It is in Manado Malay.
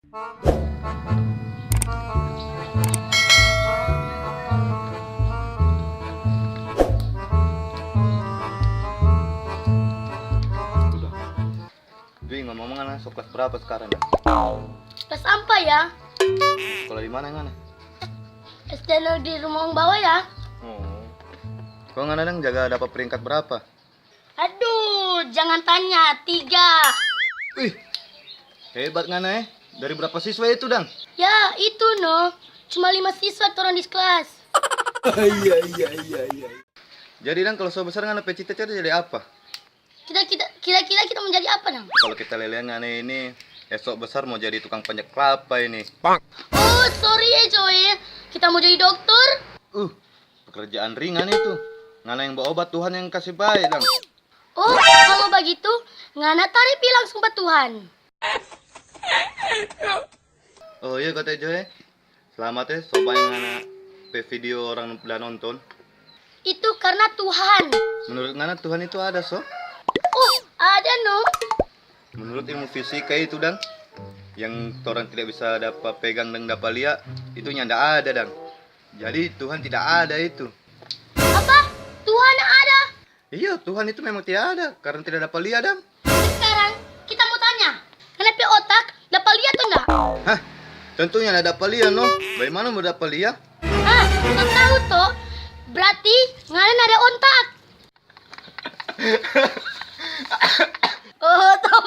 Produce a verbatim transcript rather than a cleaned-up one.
Dui, ngomong-ngomong, ngana so kelas berapa sekarang, ya? Kelas ampa, ya. Sekolah di mana ngana? S D nol di Rumah Bawah, ya. Oh. Kong ngana dang jaga dapa peringkat berapa? Aduh, jangan tanya, tiga. Wih, hebat ngana, eh. Dari berapa siswa itu, dang? Ya, itu, no. Cuma lima siswa torang di kelas. Iya, iya, iya, iya. Jadi, dang, kalau so besar ngana pe cita-cita jadi apa? Kita, kita, kira-kira kita mau jadi apa, dang? Kalau kita lelean ngana ini, esok besar mau jadi tukang panjat kelapa ini. Oh, sorry ya, Joy. Kita mau jadi dokter. Uh, pekerjaan ringan itu. Ngana yang baobat, Tuhan yang kasih bae, dang. Oh, kalau bagitu, ngana tari pi langsung pa Tuhan. Oh iya, kote Joy. Selamat ya, so banyak ngana pe video orang da nonton. Itu karena Tuhan. Menurut ngana, Tuhan itu ada, so? Oh, ada, no. Menurut ilmu fisika itu, dang, yang torang tidak bisa dapa pegang deng dapa lia, itu nyanda ada, dang. Jadi, Tuhan tidak ada itu. Apa? Tuhan ada? Iya, Tuhan itu memang tidak ada karena tidak dapa lia, dang. Sekarang, kita mau tanya, ngana pe otak dapa lia atau nda? Hah? Tentunya nda dapa lia, no. Bagaimana mau dapa lia? Ah, so tahu to? Berarti ngana nda ada ontak. Oh, tau